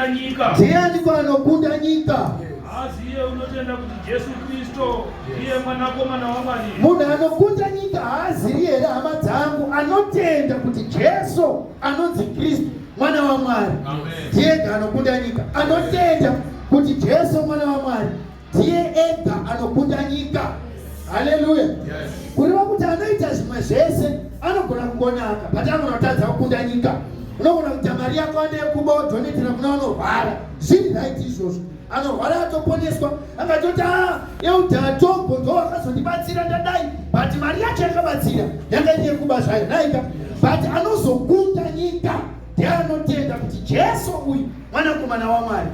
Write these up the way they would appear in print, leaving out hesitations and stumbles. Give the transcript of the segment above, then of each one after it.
Nyika. Ndiani ko anokunda nyika? Haazi iye unotenda kuti Jesu Kristo ndiye mwanakomana waMwari. Munhu anokunda nyika haaziri here, hama dzangu, anotenda kuti Jesu anonzi Kristu mwana waMwari? Ndiye ega anokunda nyika. Anotenda kuti Jesu mwana waMwari ndiye ega anokunda nyika. Haleluya! Kureva kuti anoita zvimwe zvese anogona kungonaka, but anogona kutadza kukunda nyika. Unogona kuita mari yako ande yekuba wodonetera kuna vanorwara, zviri right izvozvo. Anorwara atoponeswa, angatoti a elder Togo ndo akazondibatsira ndadai, but mari yacho yakabatsira yanga iri yekuba zvayo naika. But anozokunda nyika ndiye anotenda kuti Jesu uyu mwanakomana waMwari.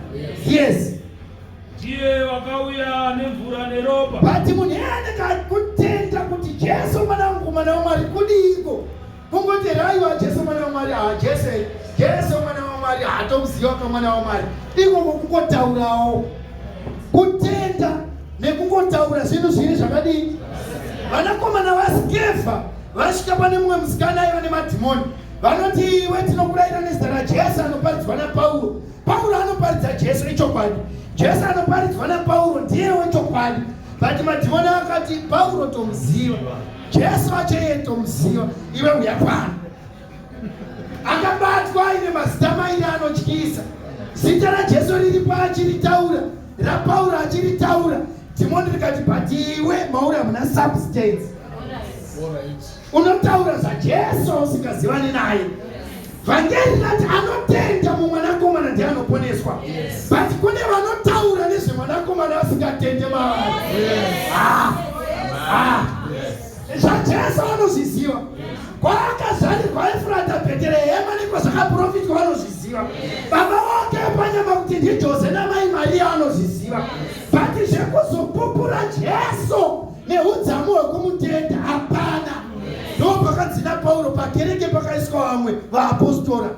Yes. Ndiye wakauya nemvura neropa. But munhu iye anenge akutenda kuti Jesu mwanakomana waMwari kudiiko? Kungoti raiwa Jesu mwana waMwari, ha Jesu, Jesu mwana waMwari, haatomuziva ka mwana waMwari. Ikoko kungotaurawo. Kutenda nekungotaura zvinhu zviri zvakadii? Vanakomana vaSkeva vasvika pane mumwe musikana aiva nemadhimoni, vanoti iwe tinokurayira nezita raJesu anoparidzwa naPauro. Pauro anoparidza Jesu ichokwadi. Jesu anoparidzwa naPauro ndiye wechokwadi. But madhimoni akati Pauro tomuziva, Jesu wacho iye tomuziva, iwe uya pano. Akabatwa aine mazita mairi anotyisa. Zita raJesu riripo achiritaura, raPauro achiritaura. Dhimoni rikati but iwe mauri hamuna substance. Unotaura zvaJesu usingazivani naye. Vhangeri rati anotenda mumwanakomana ndiye anoponeswa. But kune vanotaura nezvemwanakomana vasingatende mavari. Ah. Ah. ZvaJesu vanozviziva. Kwaakazvarirwa Efurata, Bheterehema nekwazvakaprofitwa vanozviziva. Baba vake panyama kuti ndiJose namai Mariya vanozviziva. But zvekuzopupura Jesu neudzamu hwekumutenda hapana. Ndo pakanzi naPauro pakereke pakaiswa vamwe vaapostora,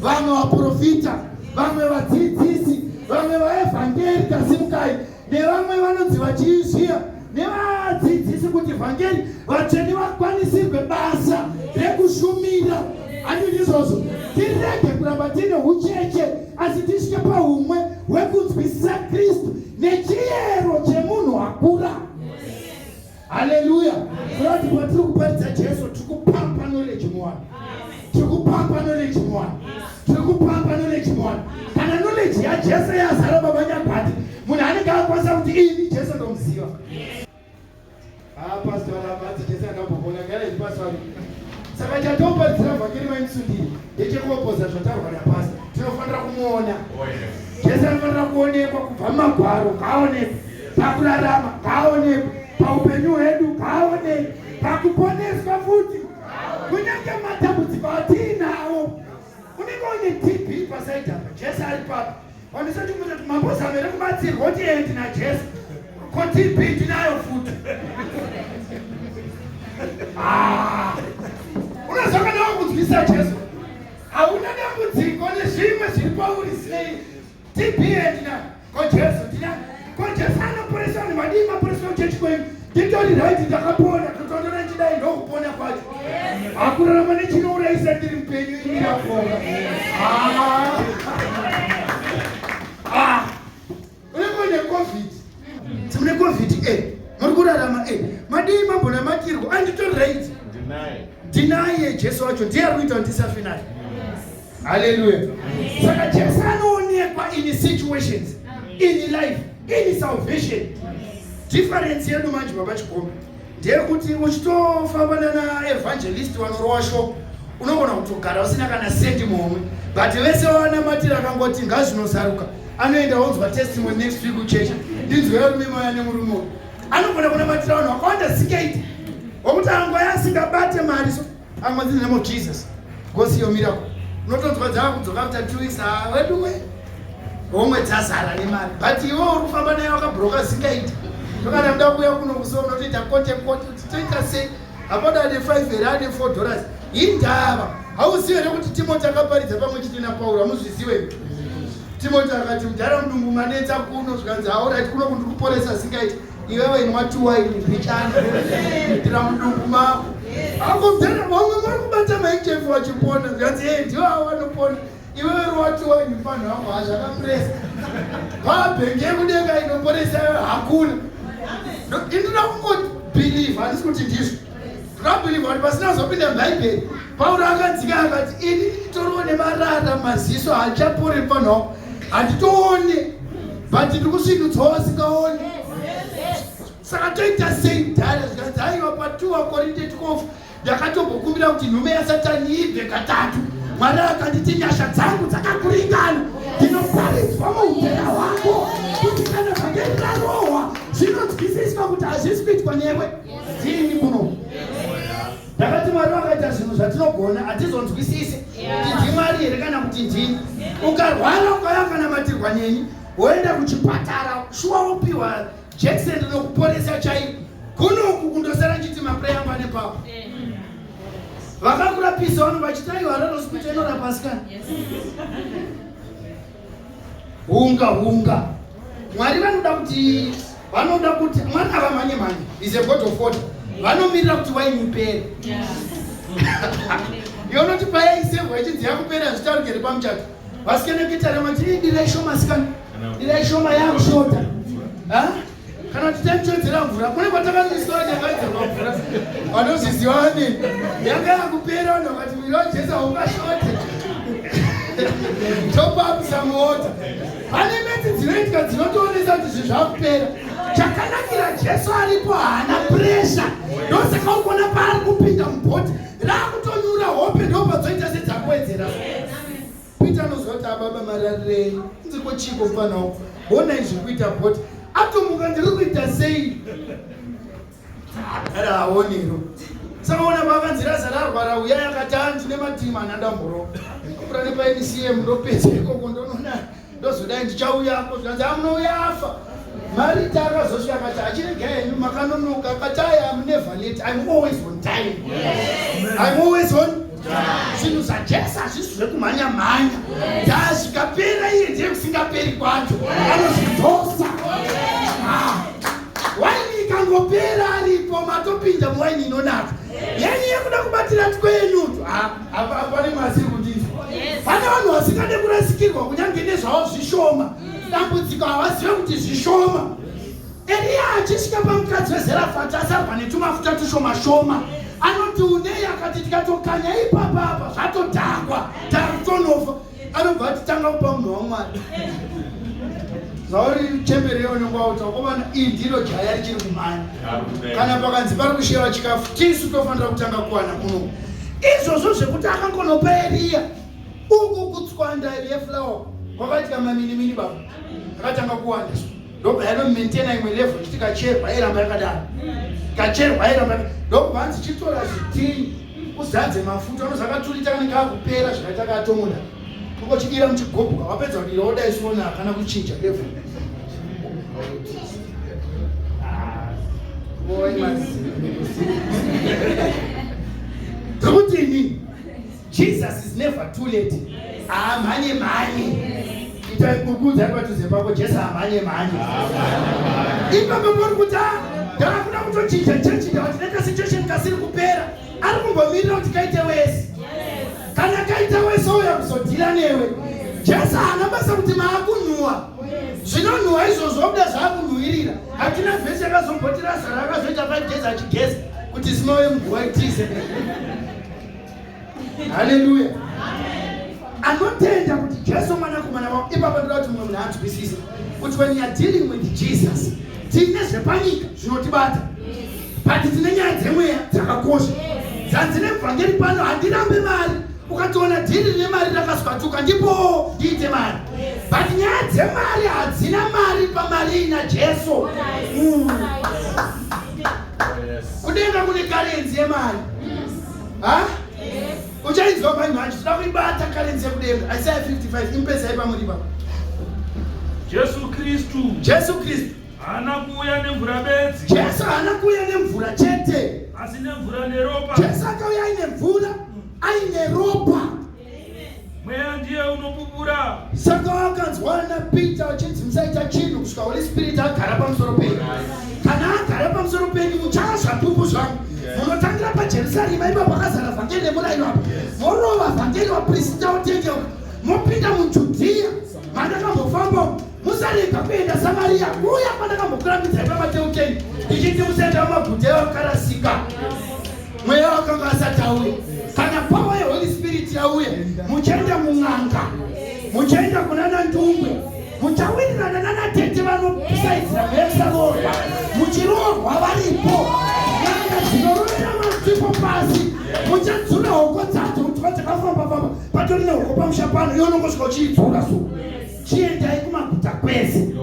vamwe vaprofita, vamwe vadzidzisi, vamwe vaevhangeri kasimukai, nevamwe vanonzi vachiizviya nevadzidzisi kuti vhangeri vatsvene vakwanisirwe basa rekushumira. Handiti izvozvo? Tirege kuramba tiine ucheche, asi tisvike paumwe hwekunzwisisa Kristu nechiyero chemunhu akura. Haleluya! Kurati patiri kuparidza Jesu, tiri kupampa knowledge muvanhu, tiri kupampa knowledge muvanhu, tiri kupampa knowledge muvanhu. Kana knowledge yaJesu yazara baba Nyagwati, munhu anenge akwanisa kuti ini Jesu ndomuziva. Ah, pastor Ramati Jesu akambomona gara ichi pastor. Saka chatoparidzira vhangeri mainsundiri ndechekuopoza zvataurwa napastor. Tinofanira kumuona. Oh, yes. Jesu anofanira kuonekwa kubva mumagwaro, ngaaonekwe pakurarama, ngaaonekwe paupenyu hwedu, ngaaonekwe pakuponeswa futi, kunyange matambudziko atiinawo. Unenge une TB pasaidi apa, Jesu ari papa. Wandisati kuti mambozama here kubatsirwa kuti endi naJesu, ko TB tinayo futi. Ah, unoziva kana wakunzwisa Jesu hauna dambudziko nezvimwe zviri pauri sei. TB ndinayo, ko Jesu ndinayo, ko Jesu anoporesa vanhu vadii? Maporesa kuchechi kwenyu nditori right, ndakapona kutondora ndichidai ndokupona kwacho. Hakurarama nechinourayisa ndiri mupenyu ini ndapona. Ah. Unenge une COVID, mune COVID eh, muri kurarama eh, madii mambonamatirwa anditori right. Ndinaye Jesu wacho ndiye ari kuita kuti ndisafe naye. Haleluya. Saka Jesu anoonekwa in situations, in life, in salvation. Difference yedu manje baba Chikombe ndeyekuti uchitofamba nana evangelist vanorowa shoko, unogona kutogara usina kana sendi muhomwe, but vese vavanamatira akangoti ngazvinozaruka, anoenda onzwa testimony next week kuchechi, ndinzwe varume maya nemurume uyu. Anogona kunamatira vanhu vakawanda singaiti, wekuti angoya asingabate mari, so angonzi in the name of Jesus go see your miracle. Unotonzwa dzava kudzoka after 2 weeks, ah, weduwe homwe dzazara nemari, but iwe uri kufamba naye wakabroka singaiti. Ndokana muda kuuya kuno kuso unotoita kote kote kuti toita sei, apoda ane 5 here, ane $4. Indava hauzivi here kuti Timoti akaparidza pamwe chete naPauro? Hamuzvizive? Timoti akati mudhara mudumbu manetsa kuno, zvikanzi alright, kuno kundikuporesa singaiti, iwewe inwa tuwaini mbichana itira mudumbu mako. Ako mudhara vamwe vari kubata maichefu vachipona, zvikanzi ee ndivo avo vanopona. Iwewe wati waini mfanhu wangu hazvakapresa. Pabhenge yekudenga inoporesa iwe hakuna. Ndinoda kungobhilivha handisi kuti ndizvo. Ndinobhilivha kuti pasina zopinda mubhaibheri. Pauro akadzika akati ini nditoriwo nemarara maziso haachapori mfanhu wangu. Handitoone but ndiri kusvinudzwa wasingaoni. Saka toita sei mdhara zvikanzi aiwa pa 2 Korinte 12 Ndakatombokumbira kuti nhume yaSatani ibve katatu. Mwari akanditi nyasha dzangu dzakakuringana. Ndinoparidzwa muutera hwako kuti kana vhangeri rarohwa zvinonzwisiswa kuti hazvisi kuitwa newe. Ndini kuno. Ndakati Mwari vakaita zvinhu zvatinogona hatizonzwisisi kuti ndiMwari here kana kuti ndini. Ukarwara ukauya ukanamatirwa neni woenda kuchipatara shuwa wopiwa Jackson rinokuporesa chaiko kunoku kundosara nchiti maprayer angu ane power vakakurapisa vanhu vachiti aiwa harare hospital inorapa asikana hunga hunga mwari vanoda kuti vanoda kuti mwari avamhanye mhanye is a god of order vanomirira kuti waini ipere yonoti payaisevwa ichinzi yakupera hazvitaurikere pamuchato vasikana kuita mati dirai shoma sikana dirai shoma yakushota kana kuti taitodzera mvura kune kwatakaiswa yakaidzerwa mvura vanozviziva vamene yanga yakupera vanhu vakati mwiri wajesu haungashote top up some water pane metsi dzinoitika dzinotoonesa kuti zvinhu zvakupera chakanakira jesu aripo haana puresha ndosaka ukuona paari kupinda mubhoti rakutonyura hope ndopadzoita sedzakuwedzera Peter anoziva kuti ababa mararirei kunze kwechiko mfana wangu honai zviri kuita bhoti atomuka ndiri kuita sei ara aonero saka ona pakanzi razara arwara uya yakati andine madhima anandamboro kupura nepaNCM ndopedza ikoko ndonona ndozodai ndichauyako zvikanzi amunouya afa marita akazosvika akati achirega henyu makanonoka akati i am never late i'm always on time i'm always on zvinhu zvajesu hazvisi zvekumhanya mhanya ndazvikapera iye ndiye kusingaperi kwacho anozvidzosa ah. waini ikangopera aripo matopinda muwaini inonaka yenyu yekuda kubatira twenyutu ah, hapane masiri kundinzwa pane vanhu vasingade kurasikirwa kunyange nezvavo zvishoma dambudziko havazive kuti zvishoma eriya achisvika pamukadzi wezerafati asarwa netumafuta tushoma shoma anoti unei akati tikatokanya ipapa apa zvatodhakwa takutonofa anobva atitanga kupa munhu wamwari zvauri chembere unenge wauta ukomana iri ndiro jaya richiri kumhanya kana pakanzi pari kusheva chikafu tisu tofanira kutanga kuwana kuno izvozvo zvekuti akangonopa eriya uku kutswanda yeflower kwakaitika maminimini baba akatanga kuwanda ndobva yanomaintaina imwe level ichiti kacherwa yairamba yakadaro kacherwa yairamba ndobva hanzi chitora zvitini uzadze mafuta unozakaturita kanenge kakupera zvakaita katomuda ungochidira muchigubhu wapedza kudira wodai siona hakana kuchinja level Ndikuti inini Jesus is never too late. Haamhanye mhanye. Ita kukudza padhuze pako Jesu haamhanye mhanye. Ipapo pari kuti ah, ndakuda kutochinja chechi ndava tine kasituation kasiri kupera. Ari kumbomirira kuti kaite wese. Kana kaita wese ouya kuzodhira newe. Jesu haana basa kuti maakunhuwa. Zvinonhuwa izvozvo obuda zvaakunhuwirira. Hatina vhesi yakazomboti Lazaro akazoita 5 days achigeza kuti simove muguva itize. Haleluya. Anotenda kuti Jesu mwanakomana wavo. Ipapo ndoda kuti mumwe munhu anzwisise kuti when you are dealing with Jesus, tine zvepanyika zvinotibata but tine nyaya dzemweya dzakakosha. Dzanzi nevhangeri pano handirambe mari ukatoona dhiri rine mari rakaswatuka ndipo ndiite mari but nyaya dzemari hadzina mari pamari ina Jesu. Mm. Kudenga kune karenzi yemari. Ha? Uchainzwa manje manje toda kuibata karenzi yekudenga. Isaiah 55 impesai pamuri ipapo. Jesu Kristu. Jesu Kristu. Haana kuuya nemvura bedzi. Jesu haana kuuya nemvura chete. Asi nemvura neropa. Jesu akauya aine mvura, aine ropa. Mweya ndiye unopupura. Saka wakanzwa naPeter achinzi musaita chinhu kusvika Holy Spirit agara pamusoro penyu. Kana agara pamusoro penyu muchava zvapupu zvangu. Munotangira paJerusarema ipapo pakazara vhangeri remurayiro apa. Morova vhangeri vaprista otendeuka. Mopinda muJudhiya mandakambofamba, musarega kuenda Samariya kuya kwandakambokurambidzai paMateu 10 ndichiti musaenda mumaguta evakarasika. Mweya wakanga asati auya. Kana power yeHoly Spirit yauya, muchaenda mun'anga, muchaenda kuna nandungwe, muchawirirana nanatete vanosaidzira mweya muchiroorwa varipo. N'anga dzinorovera matipo pasi, muchadzura hoko dzadzo kuti vadzakafamba-famba patori nehoko pamusha pano, iwe unongosvika uchiidzura. So chiendai kumaguta kwese.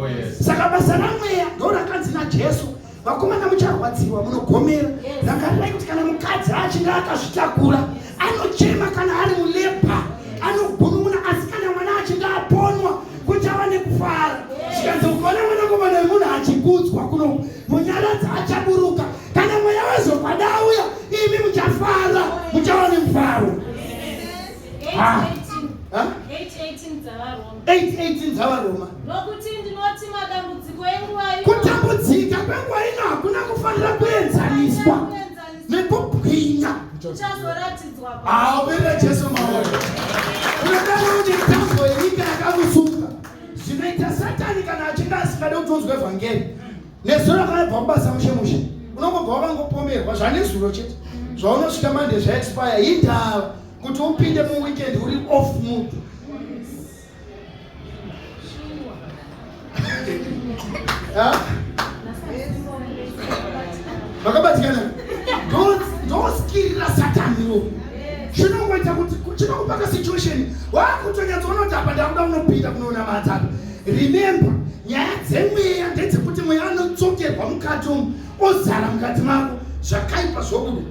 Saka basa ramweya ndo rakanzi naJesu, vakomana mucharwadziwa, munogomera. Rangarirai kuti kana mukadzi achinge akazvitakura anochema, kana ari mulabour anogunun'una, asi kana mwana achinge aponwa kuchava nekufara. Zvikanzi ukaona mwanakomana wemunhu achikudzwa kuno, munyaradzi achaburuka. Kana mweya wezvokwadi auya, imi muchafara, muchava nemufaro. Ah. Ha? 8:18 dzaVaroma. 8:18 dzaVaroma. Nokuti ndinoti madambudziko enguva ino Kutambudzika kwenguva ino hakuna kufanira kuenzaniswa nekubwinya kuchazoratidzwa. Aomerera Jesu maoko. Unodana kuti mitambo yenyika yakakusunga. Zvinoita Satani kana achinge asingade kuti unzwe vhangeri. Nezuro akabva kubasa mushe mushe, unongobva wakangopomerwa zvanezuro chete. Zvaunosvika mande zvaexpire. Hindava kuti upinde muweekend uri off mood? Ha? Vakabatikana ndoskirira Sataniwo. Chinongoita kuti chinokupa kasituation wakutonyatsoona kuti apa ndakuda unopinda kunoona mata. Remember, nyaya dzemweya ndedzekuti mweya anotsokerwa mukati umu, ozara mukati mako, zvakaipa zvobuda.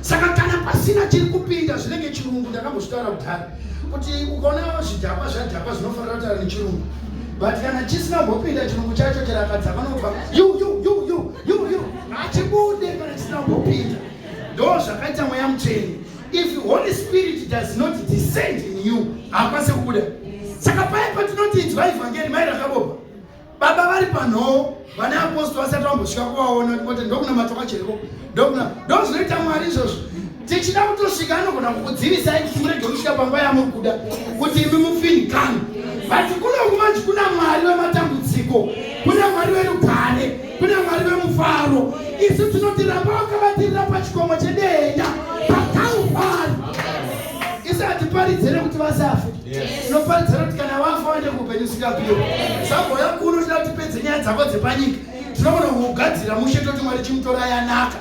Saka kana pasina chiri kupinda, zvinenge chirungu. Ndakambozvitaura kudhara kuti ukaona zvidhakwa zvadhakwa zvinofanira kutaura nechirungu, but kana chisina kumbopinda chirungu chacho chirakadza vanobva yu yu yu yu yu yu, hachibude kana chisina kumbopinda. Ndo zvakaita mweya mutsvene. If Holy Spirit does not descend in you, haakwanisi kubuda. Saka paya patinoti inzwa ivhangeri, mai rakabopa baba vari panhoo, vane apostle vasati vambosvika kuvaona, kuti ndokunamata kwachereko, ndokuna ndo zvinoita Mwari izvozvo. Tichida kutosvika, anogona kukudzivisai kuti murege kusvika panguva yamuri kuda kuti imi mufinikani. But kunoku manje kuna Mwari wematambudziko, kuna Mwari werugare, kuna Mwari wemufaro. Isu tinoti ramba wakabatirira pachikomo chedenda paKalvari. Isu hatiparidzere kuti vasafe, tinoparidzira kuti kana wafa waende kuupenyu usingaperi. Samboya kuno tida tipedze nyaya dzako dzepanyika, tinogona kugadzira mushe, toti Mwari chimutora yanaka.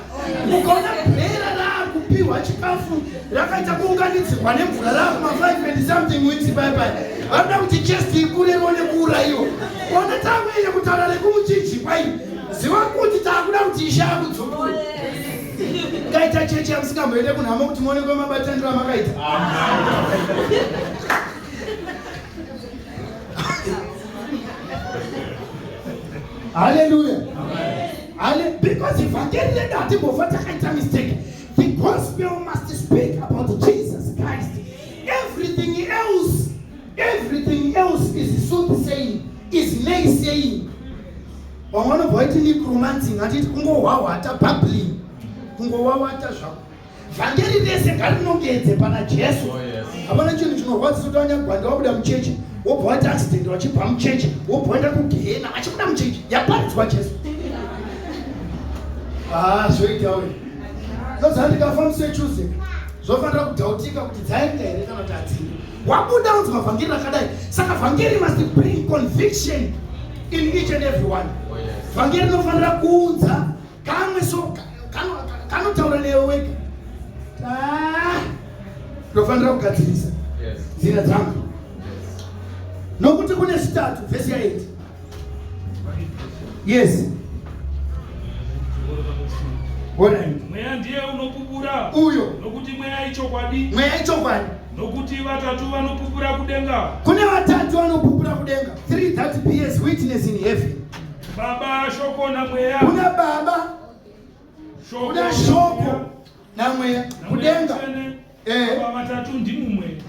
Ukaona bhera raakupiwa chikafu rakaita kuunganidzirwa nemvura raakuma 5 and something weeks paipai, vanoda kuti chest ikure rione kuurayiwa. Ona takuende kutaura rekumuchinjikwa iyi, ziva kuti taakuda kuti Ishe akudzukure. Kaita chechi yamusingamboende kunhamo kuti muonekwe mabatandiro amakaita. Haleluya. Because vhangeri redu hatimbofa takaita mistake. The gospel must speak about Jesus Christ. Everything else, everything else is soothsaying, is naysaying. Vamwe vanobva vaiti necromancing, hatiti kungohwahwata, babbling, kungowawata zvako. Vhangeri rese ngarinongedze pana Jesu. Hapana chinhu chinorwadzisa kuti wanyagwanda wabuda muchechi, wobva waita accident wachibva muchechi, wobva waenda kugehena achibuda muchechi yaparidzwa Jesu. Ah, zvoita uyu ndoziva ndikafa musi weTuesday, zvofanira kudhautika kuti dzaenda here kana kuti hadzina. Wabuda unzwa vhangeri rakadai. Saka vhangeri must bring conviction in each and every one. Vhangeri rinofanira kuunza kamwe so kanotaura newe wega, ah, ndofanira kugadzirisa nzira dzangu. Nokuti kune zvitatu, vhesi ya8. Yes. Alright. Mweya ndiye unopupura, uyo nokuti mweya ichokwadi. Mweya ichokwadi. Nokuti vatatu vanopupura kudenga. Kune vatatu vanopupura kudenga, three that bears witness in heaven. Baba, Shoko naMweya. Kuna Baba, Shoko, kuna Shoko naMweya naMweya kudenga. Mutsvene. Eh. Ava vatatu ndimumwe.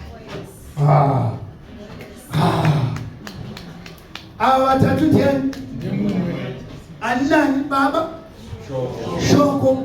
Ah. Ah. Ava vatatu ndiani? Ndimumwe. Ani nani? Baba, Shoko.